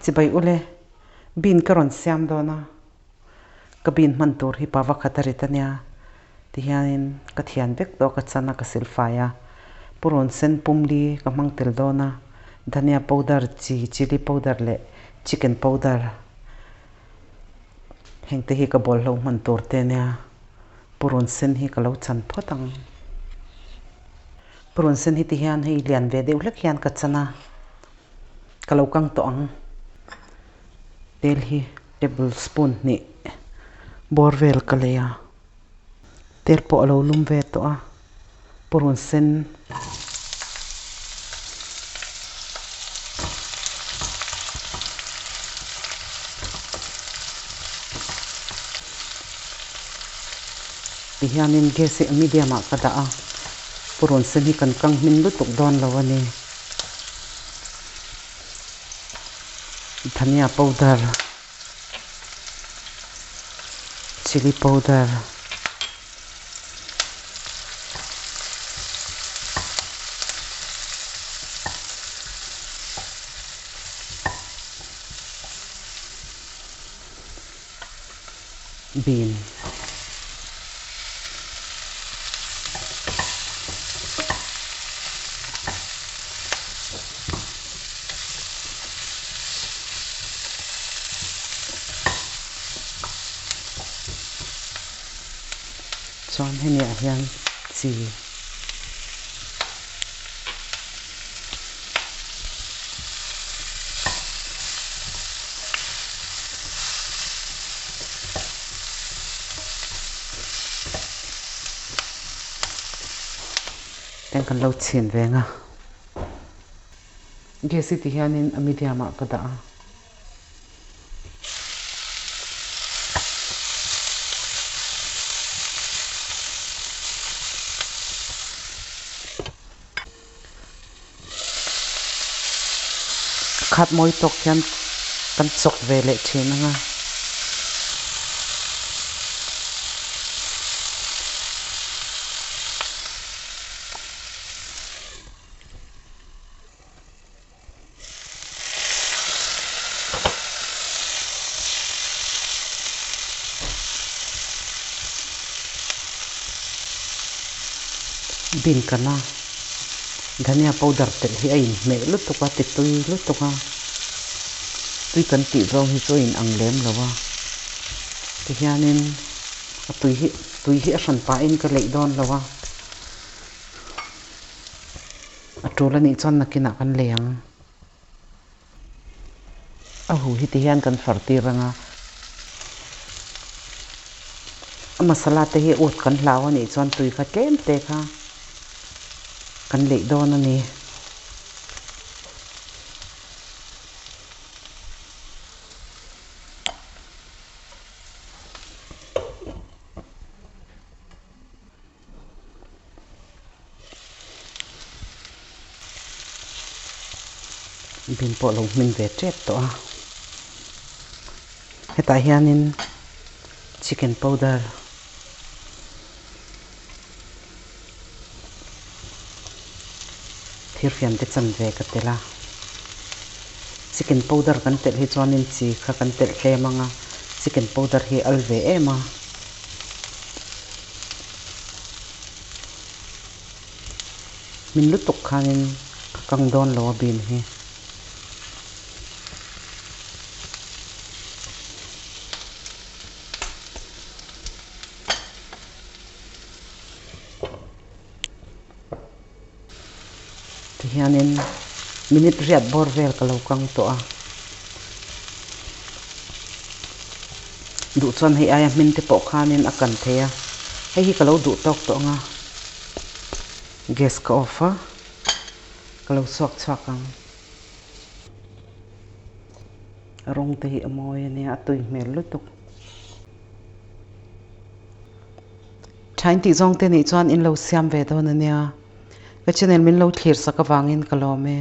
Chibai ule, bean ka rawn siam dawn a, ka bean hman tur hi pa vakhat a rit a nia tihianin ka thian vek tawh a ka chan a ka silfai a, purun sen pumli ka hmang tel dawn a, dhania powder, chi, chilli powder leh chicken powder heng te hi ka bawlhlo hman tur te a nia, purun sen hi ka lo chan phawt ang. Purun sen hi tihian hei lian ve deuh hlek hian ka chan a. Ka lo kang tawh ang. Tel hi table spoon hnih bawr vel ka lei a. Tel pawh a lo lum ve tawh a. Purun sen. Tihianin gas hi a medium ah ka dah a. Purun sen hi kan kang hmin lutuk dawn lo a ni. Dhania powder, chilli powder, bean. Chuan hemi ah hian chi. Eng kan lo chhin veng a. Gas hi ti hianin a medium ah ka dah a. Khat mawi tawk hian kan chawk ve leh thin ang a. Bean kana dhania powder telh hi a inhmeh lutuk a titui lutuk a tui kan tih zawng hi chu a inang lem lo a tihianin a tui hi tui hi a hran pahin ka leih dawn lo a. A tul a nih chuan nakinah kan lei ang. A hu hi ti hian kan far tir ang a. A masala te hi ut kan hlau a nih chuan tui kha tlem te kha kan leih dawn a ni. Bin pawh lo hmin ve tep tawh a hetah hianin chicken powder thirfian te chan ve ka tel a chicken powder kan telh hi chuanin chi kha kan telh tlem ang a chicken powder hi al ve em a. Min lutuk khanin ka kang dawn lo a bean hi. Tihianin minute riat bawr vel ka lo kang tawh a. Duh chuan hei aia hmin te pawh khanin a kan thei a. Hei hi ka lo duh tawk tawh ang a. Gas ka off a, ka lo chhuak chhuak ang. A rawng te hi a mawi a nia, a tui hmel lutuk. Thain tih zawng te nih chuan in lo siam ve dawn a nia. Ka channel min lo thlir sak avangin ka lawm e.